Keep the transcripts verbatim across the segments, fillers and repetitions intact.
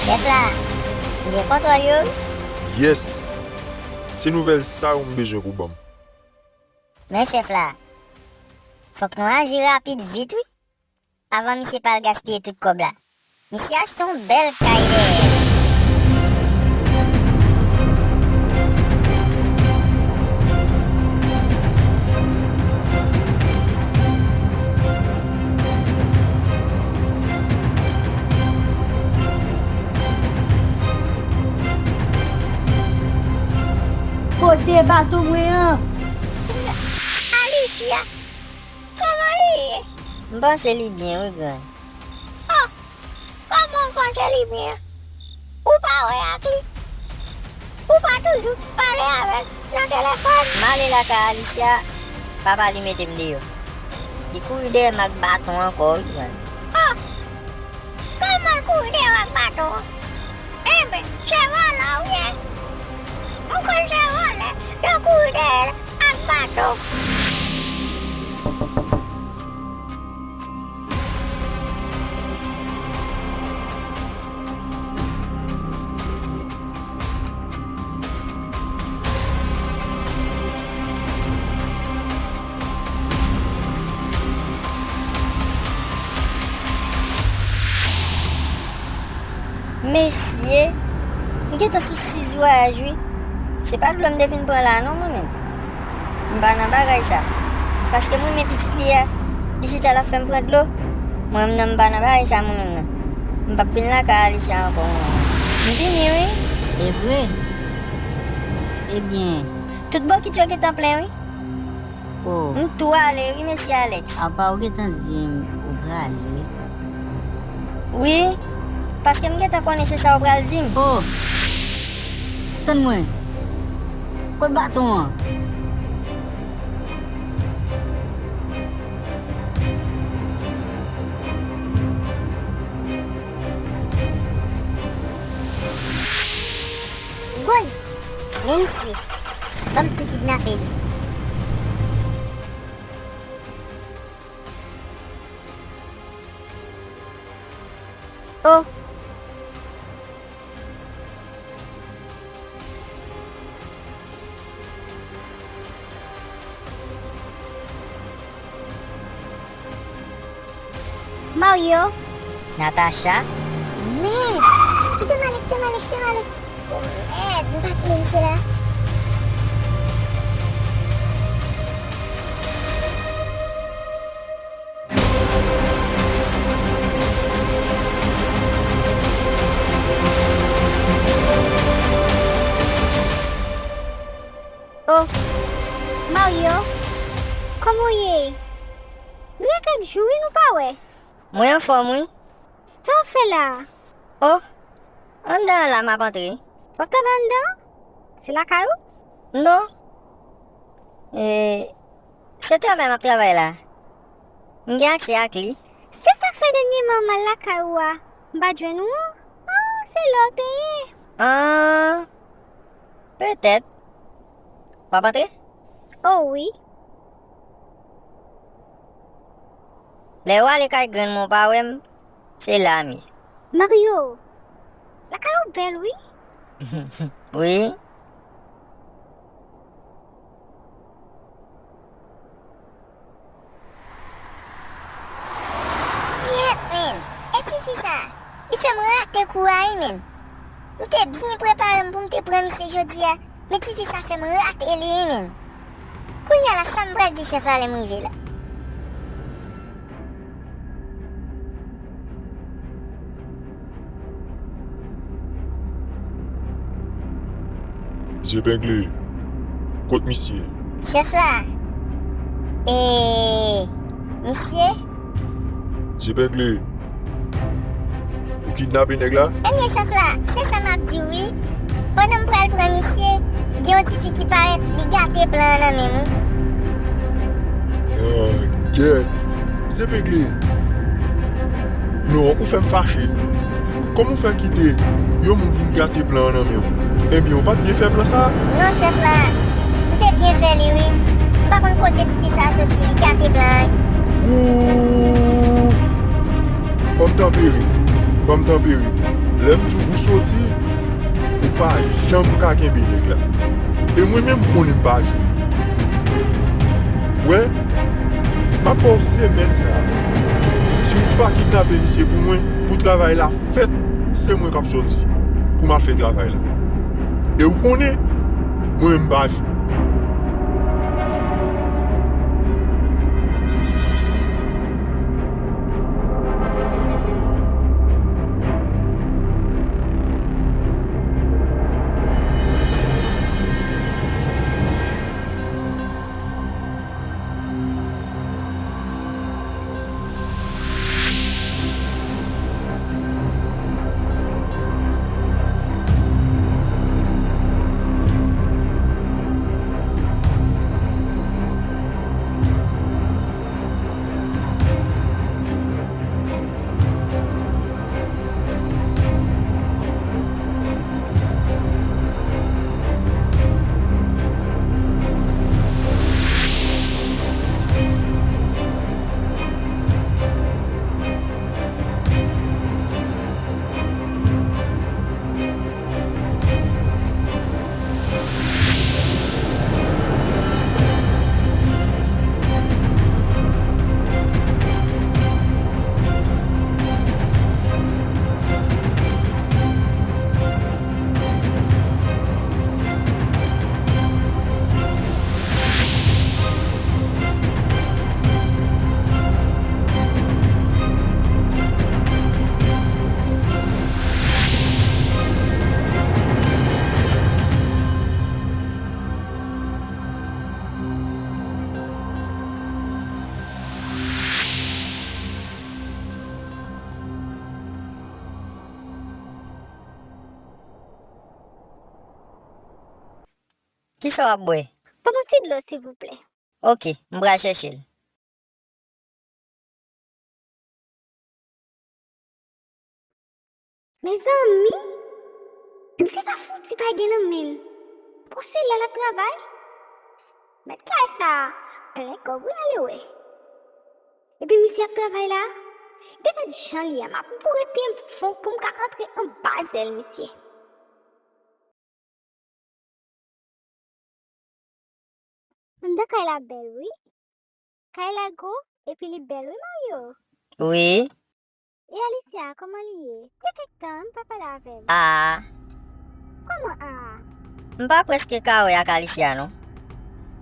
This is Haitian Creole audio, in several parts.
Chèf la, m gen kontwòl yo wi. Yes! Se nouvèl sa yo m bezwen pou ban m. Men chèf la, fòk nou aji rapid vit wi, avan misye pa al gaspiye tout kòb la. Misye achte yon bèl kay dèyè. Kote baton mwen an? Alicia, kòman li ye? M panse li byen wi, grann. Oh, kòman w panse li byen? Ou pa wè ak li? Ou pa toujou pale avè l nan telefòn? M ale lakay Alicia, papa li mete m deyò. Li kouri dèyè m ak baton ankò wi, grann. Oh, kòman l kouri dèyè w ak baton an? Enben, se vòlè w ye. Ou konn se vòlè, yo kouri dèyè l ak baton. Mesye, m gentan sou sis vwayaj wi. Se pa dlo m te vin pran la non mwen menm. M pa nan bagay sa. Paske m renmen pitit li a. Li chita l ap fè m pran dlo. Mwen menm nan m pa nan bagay sa mwen menm nan. M p ap vin lakay Alicia ankò mwen. M vini wi. E vre? Ebyen. Tout bokit yo gentan plen wi. Oh. M tou ale wi, mesye Alex. Apa w gentan di m ou prale? Wi, paske m gentan konnen se sa w pral di m. Oh! Tann mwen. Kot baton an? Woy! Men misye, ban m tou kidnape li. Oh! Mario. Natacha. Mèd! Kite m ale, kite m ale, kite m ale! Oh, mèd! M pa tounen misye la. Oh, Mario, kòman w ye? Gen kèk jou wi nou pa wè. Mwen anfòm wi. Sa w ap fè la a? Oh, anndan an la m ap antre. W ap travay anndan an? Se lakay ou? Non. E, se travay m ap travay la. M gen aksè ak li. Se sa k fè dènyèman m al lakay ou a, m pa t jwenn ou an? Oh, se la w te ye? Ah, petèt. W ap antre? Oh wi. Lè w ale kay grann mwen w pa wè m, se la m ye. Mario, lakay ou bèl wi. Wi. Kyèt, men! E tifi sa, li fè m rate kou a wi, men! M te byen prepare m pou m te pran misye jodi a, men tifi sa fè m rate li wi, men! Kounye a la, sa m pral di chèf la lè m rive la? Zye pengle, kot misye? Chèf la. E, misye? Zye pengle, ou kidnape nèg la? Ebyen, chèf la, se sa m ap di w wi. Pandan m pral pran misye, gen yon tifi ki parèt, li gate plan an nan men m wi. Ah, gèt. Zye pengle. Non, ou fè m fache. Kòman w fè kite yon moun vin gate plan an nan men w? Ebyen, ou pa t byen fè plan sa a? Non, chèf la. M te byen fè li, wi. M pa konn kote tifi sa a soti, li gate plan an. Ooh! Ban m tanpere. Ban m tanpere. Lè m di w pou soti, ou pa janm ka kenbe nèg la. E mwen menm, m konnen m pa jwe. Wè, m ap ba w semèn sa a. Si w pa kidnape misye pou mwen, pou travay la fèt, se mwen k ap soti pou m al fè travay la. E w konnen, mwen menm m pa jwe. Kisa w ap bwè? Ban m yon ti dlo, silvouplè. Oke, m pral chèche l. Mezanmi, misye pa fouti pa gen nan men l. Bon, se la l ap travay. Mèt kay sa a plen kòb wi, ale wè. Epi misye ap travay la. Gade jan l ye a, m ap boure pye m fon pou m ka antre anba zèl misye. Anndan kay la bèl wi. Kay la gwo, epi li bèl wi, Mario. Wi. E Alicia, kòman li ye? Gen kèk tan wi m pa pale avè l. A. Kòman a? M pa prèske ka wè ak Alicia non.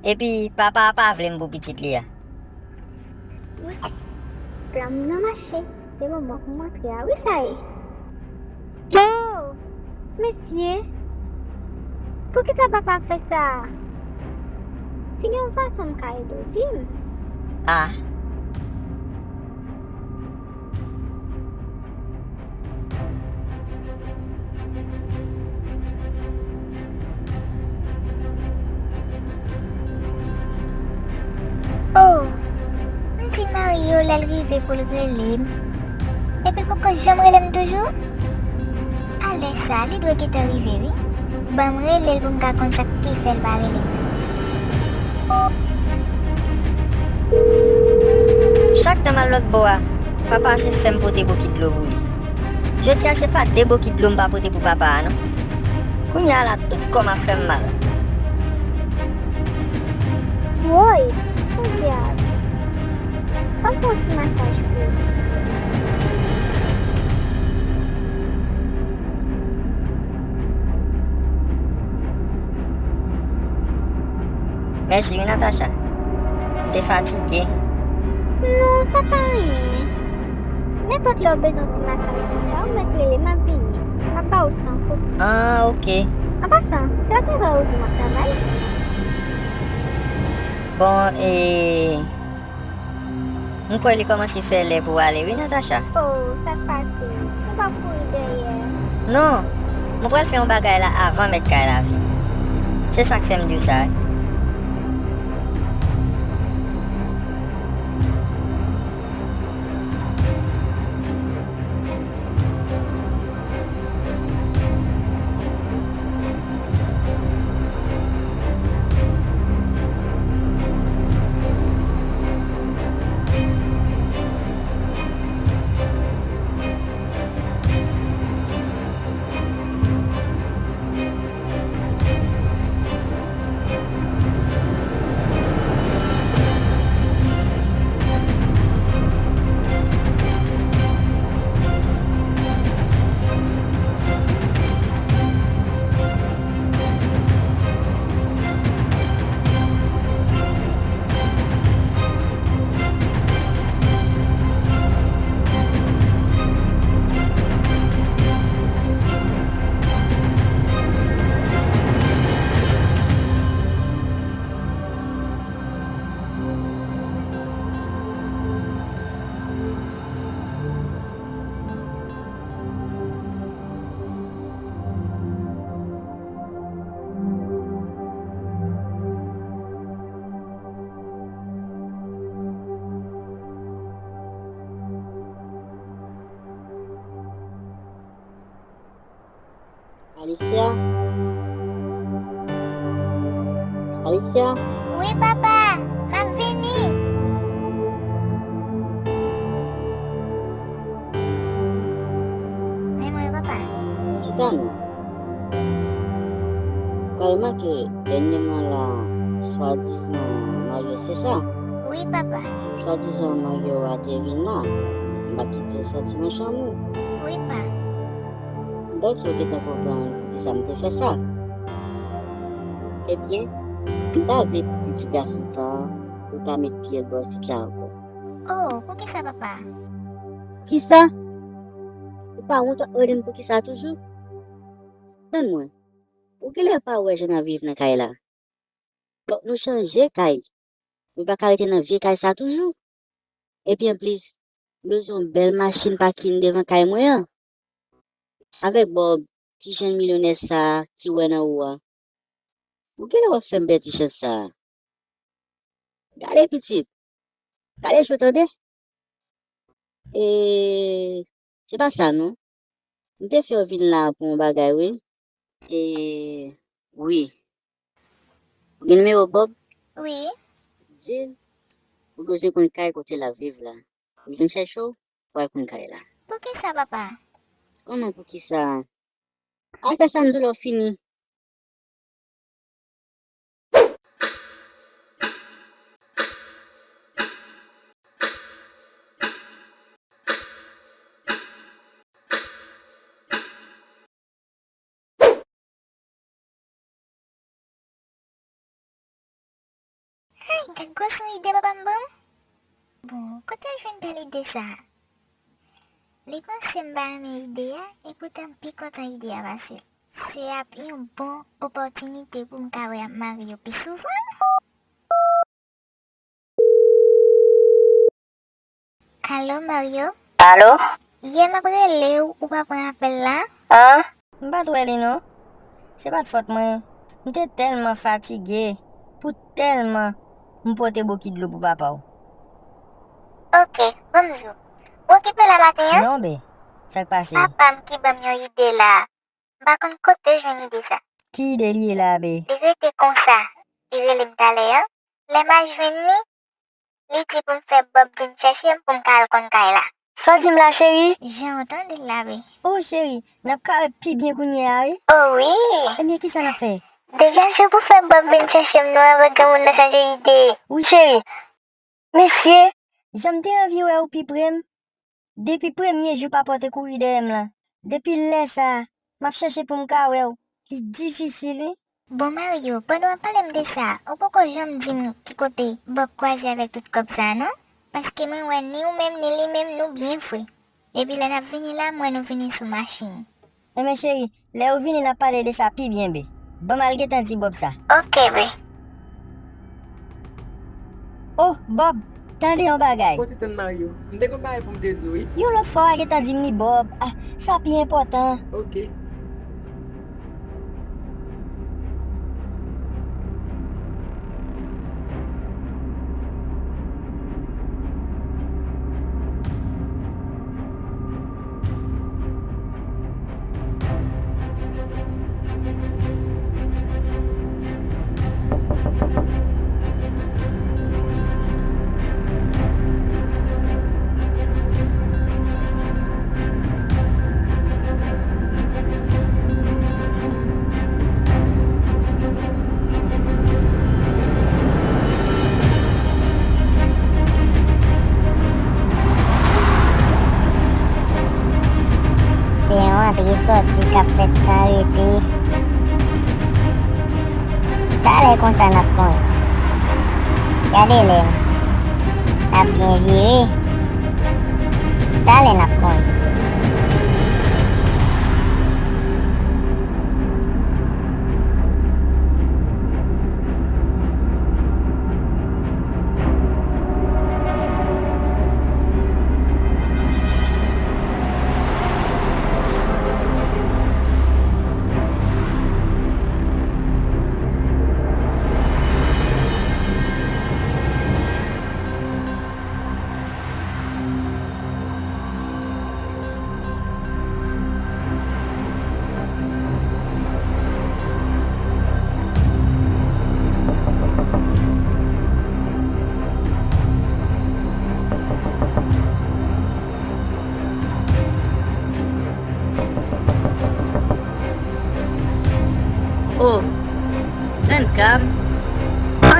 Epi papa a pa vle m pou pitit li a. Yes! Plan m nan mache. Se moman pou m antre a wi sa ye. Oh! Mesye! Poukisa papa ap fè sa a? Si gen yon fason m ka ede w, di m. A. Oh, m di Mario lè l rive pou l rele m. Epi l poko janm rele m toujou? A lè sa, li dwe gentan rive wi. Ban m rele l pou m ka konn sa k te fè l pa rele m. Chak tan m al lòt bò a, papa a se fè m pote bokit dlo pou li. Jodi a se pa de bokit dlo m pa pote pou papa a non. Kounye a la tout kò m ap fè m mal. Woy! Podyab! Ban m fè yon ti masaj pou ou. Mèsi wi Natacha. M te fatige. Non, sa pa anyen. Nenpòt lè w bezwen yon ti masaj konsa, ou mèt rele m, m ap vini. M ap ba ou san kou. Ah, oke. An pasan, se la travay ou di m ap travay? Bon, e, m kwè li kòmanse fè lè pou w ale wi, Natacha. Oh, sa k pase? Ou p ap kouri dèyè? Non, m pral fè yon bagay la avan mèt kay la vini. Se sa k fè m di w sa wi. Alicia? Wi, papa, m ap vini. Men mwen, papa. Chita non. Ou ka remake dènyèman la, swadizan Mario, se sa? Wi, papa. Swadizan Mario a te vin la. M pa t kite w soti nan chanm ou. Wi, pa. M panse w gentan konprann poukisa m te fè sa. Ebyen, m ta vle pou ti, ti gason sa a, ou pa met pye l bò isit la ankò. Oh, poukisa, papa? Poukisa? Ou pa wont w ap rele m poukisa toujou? Tann mwen. Ou genlè pa wè jan n ap viv nan kay la. Fòk nou chanje kay. Nou pa ka rete nan vye kay sa toujou. Epi anplis, m bezwen yon bèl machin pakin devan kay mwen an. Avèk Bob, ti jenn milyonè sa a ki wè nan ou a. Ou genlè w ap fè m pèdi chans sa a. Gade pitit. Gade cho tande. E se pa sa non. M te fè w vin la pou yon bagay wi. E wi. Ou gen nimewo Bob? Wi. Di l ou bezwen konn kay kote l ap viv la. Ou vin chèche w, w al konn kay la. Poukisa, papa? Kòman poukisa? Al fè sa m di w lè w fini. Ay, gad gwo son ide papa m ban m. Bon, kote l jwenn tèl ide sa a? Li panse m pa renmen ide a, epoutan m pi kontan ide a pase l. Se ap yon bon opòtinite pou m ka wè Mario pi souvan. Alo, Mario? Alo? Yè m ap rele w, ou pa pran apèl la? An? M pa t wè li non. Se pa t fòt mwen. M te tèlman fatige pou tèlman m pote bokit dlo pou papa w. Oke, ban m di w. Ou okipe la maten an? Non, be. Sa k pase? Papa m ki ban m yon ide la. M pa konn kote jwenn ide sa. Ki ide li ye la, be? Li rete konsa. Li rele m talè an. Lè m al jwenn li, li di pou m fè Bob vin chèche m pou m ka al konn kay la. Sa w di m la, cheri? Jan w tande l la, be. O, cheri, n ap ka wè pi byen kounye a, wi. O, wi. Ebyen, kisa n ap fè? Degaje w pou fè Bob vin chèche m non, anvan granmoun nan chanje ide. Wi, cheri. Mesye, jan m te anvi wè w pi pre m, depi premye jou papa w te kouri dèyè m lan, depi lè sa a, m ap chèche pou m ka wè w. Li difisil, wi. Bon, Mario, pandan w ap pale m de sa, ou poko janm di m ki kote Bob kwaze avèk tout kòb sa a, non? Paske mwen wè ni ou menm, ni li menm, nou byen fre. Epi lè n ap vini la, m wè nou vini sou machin. Enben cheri, lè ou vini n ap pale de sa pi byen, be. Ban m al gentan di Bob sa. Oke, be. Oh, Bob, tande yon bagay. Fò ti tann Mario. M te gen yon bagay pou m te di w, wi. Yon lòt fwa w a gentan di m li, Bob. Ah, sa pi enpòtan. Oke. Se yon antre sòti k ap fèt san rete. Talè konsa n ap konnen. Gade lè n ap byen vire. Talè n ap konnen.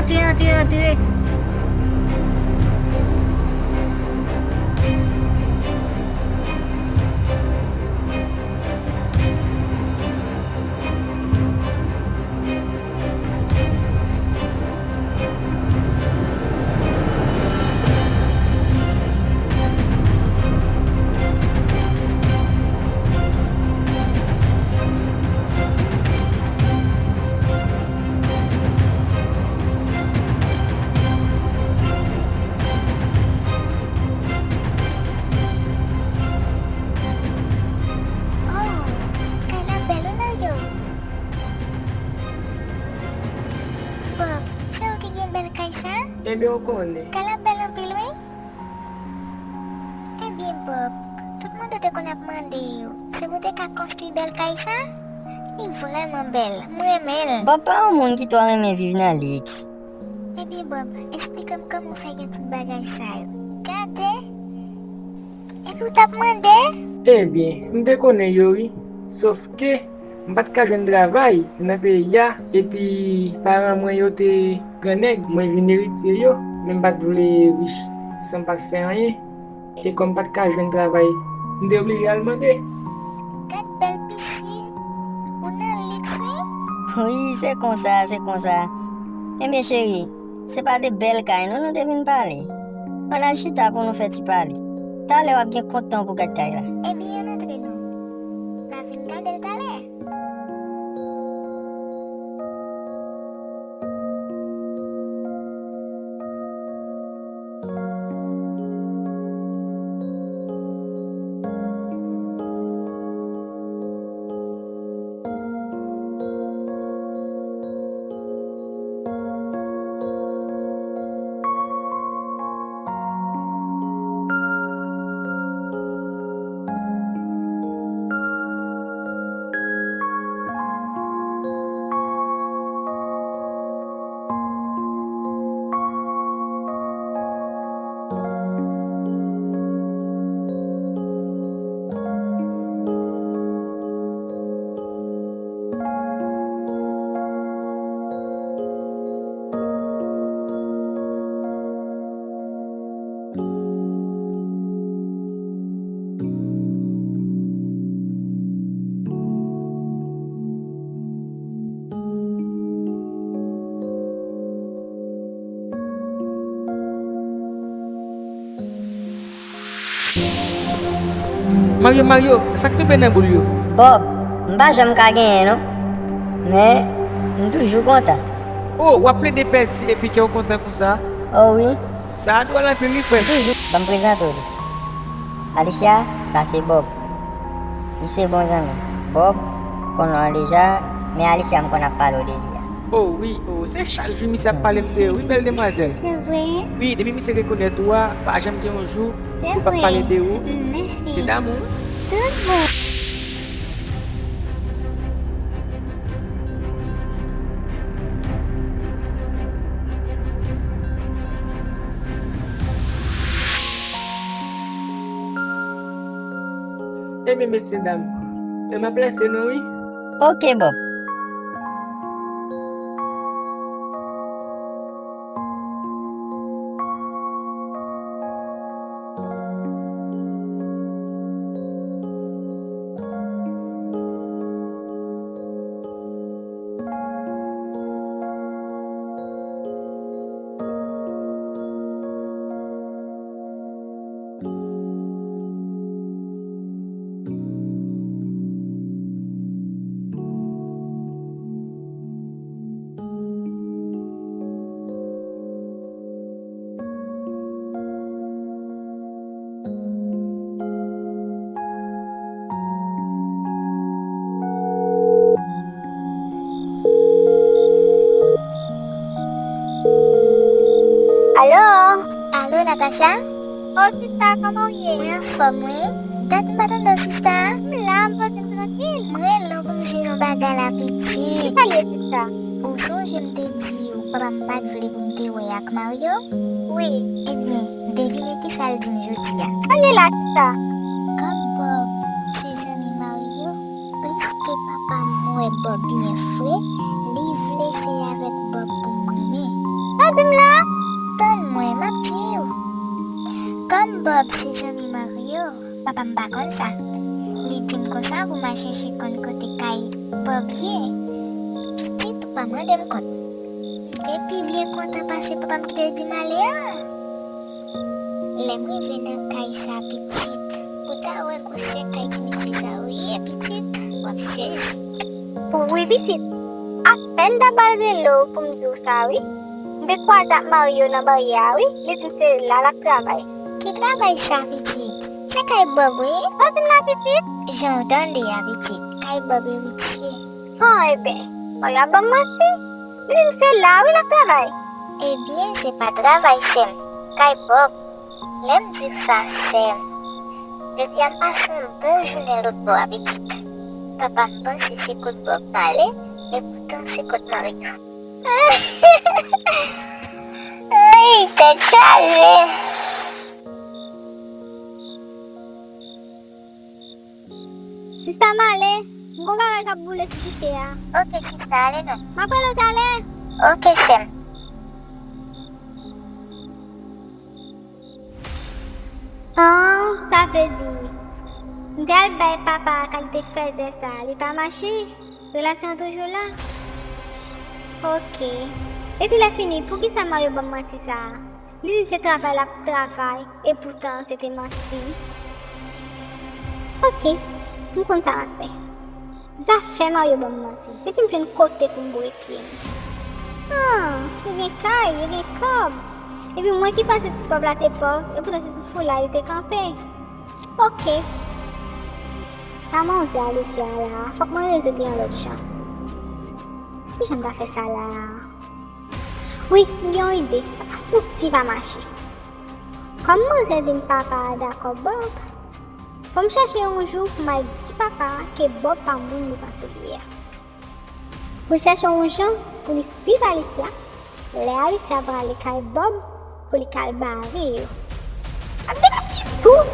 Antre, antre, antre. Oh, kay la bèl wi Mario. Bob, se ou ki gen bèl kay sa? Ebyen, ou konnen. Kay la bèl anpil wi. Ebyen, Bob, tout moun ou te konn ap mande yo, se pou te ka konstwi bèl kay sa? Li vrèman bèl, m renmen l. Bob pa yon moun ki twò renmen viv nan liks. Ebyen, Bob, esplike m kòman w fè gen tout bagay sa yo. Gade! Epi w t ap mande? Ebyen, m te konnen yo wi. Sòf ke m pa t ka jwenn travay nan peyi a, epi paran mwen yo te gran nèg, mwen vin eritye yo, men m pa t vle rich san m pa t fè anyen. E kòm m pa t ka jwenn travay, m te oblije al mande. Gad bèl pisin, ou nan liks wi. Wi, se konsa, se konsa. Ebyen cheri, se pa de bèl kay non nou te vin pale. Ann al chita pou nou fè ti pale. Talè w ap gen kont tan pou gad kay la. Ebyen ann antre non. M ap vin gade l talè. Mario, Mario, sa k tonbe nan boul yo? Bob, m pa janm ka genyen non. Men, m toujou kontan. Oh, w ap plede pèdi epi kè w kontan konsa? Oh wi. Sa a dwòl anpil wi, frè m. Ban m prezante w li. Alicia, sa se Bob. Li se bon zanmi m. Bob, ou konn non an deja, men Alicia m konn ap pale w de li a. Oh wi, oh, se chak jou misye ap pale m de ou wi, bèl demwazèl. Se vre? Wi, depi misye rekonèt ou a, pa janm gen yon jou li p ap pale de ou. Se damou. Tout bon. Ebyen, mesye dam, m ap lese nou wi. Oke, Bob. Alo? Alo, Natacha? Oh, sista, kòman w ye? Mwen anfòm, wi. Dat m pa tande w, sista. M la, m poze m trankil. Mwen rele w pou m di w yon bagay la, pitit. Kisa l ye, sista? Ou sonje m te di w, papa m pa t vle pou m te wè ak Mario? Wi. Ebyen, devine kisa l di m jodi a. Sa l ye la, sista? Kòm Bob se zanmi Mario, pliske papa m wè Bob byen fre, li vle se avèk Bob pou m renmen. Wi, m la. Tann mwen, m ap di w. Kòm Bob se zanmi Mario, papa m pa konn sa. Li di m konsa pou m al chèche konn kote kay Bob ye. Pitit, ou pa mande m kont. M te pi byen kontan pase papa m ki te di m ale a. Lè m rive nan kay sa, pitit, pou w ta wè gwosè kay ti mesye sa yo ye, pitit, w ap sezi. Wi, pitit. Apèn ta pral rele w pou m di w sa, wi. M te kwaze ak Mario nan baryè a, wi. Li di m se la l ap travay. Ki travay sa, pitit? Se kay Bob, wi. Tande m la, pitit. Jan w tande a, pitit. Kay Bob eritye. An, ebyen, Mario ap ban m manti. Li di m se la, wi, l ap travay. Ebyen, se pa travay, sè m. Kay Bob. Lè m di w sa, sè m, jodi a m pase yon bon jounen lòtbò a, pitit. Papa m panse se kot Bob m ale, epoutan se kot Mario. Ay, tèt chaje! Sista, m ale. M gon bagay k ap boule sou dife a. Oke, sista, ale non. M ap rele w talè. Oke, sè m. An, sa vle di, m t al bay papa a kalite fèzè sa, li pa mache? Relasyon an toujou la? Oke. Epi lè fini, poukisa Mario ban m manti sa a? Li di m se travay l ap travay, epoutan se te manti. Oke, m konn sa m ap fè. Zafè Mario ban m manti. Depi m jwenn kote pou m boure pye m. Ah, yo gen kay, yo gen kòb. Epi mwen ki panse ti pòv la te pòv, epoutan se sou foulay li te kanpe. Oke. Pa manzè Alicia la, fòk mwen rezoud li yon lòt jan. Kijan m ta fè sa la? Wi, m gen yon ide, sa fouti pa mache. Kòm manzè di m papa a dakò Bob, fò m chèche yon jou pou m al di papa a ke Bob pa moun li panse li ye a. Pou l chèche yon jan pou li swiv Alicia, lè Alicia prale kay Bob pou li ka al bare yo. M ap degaske tout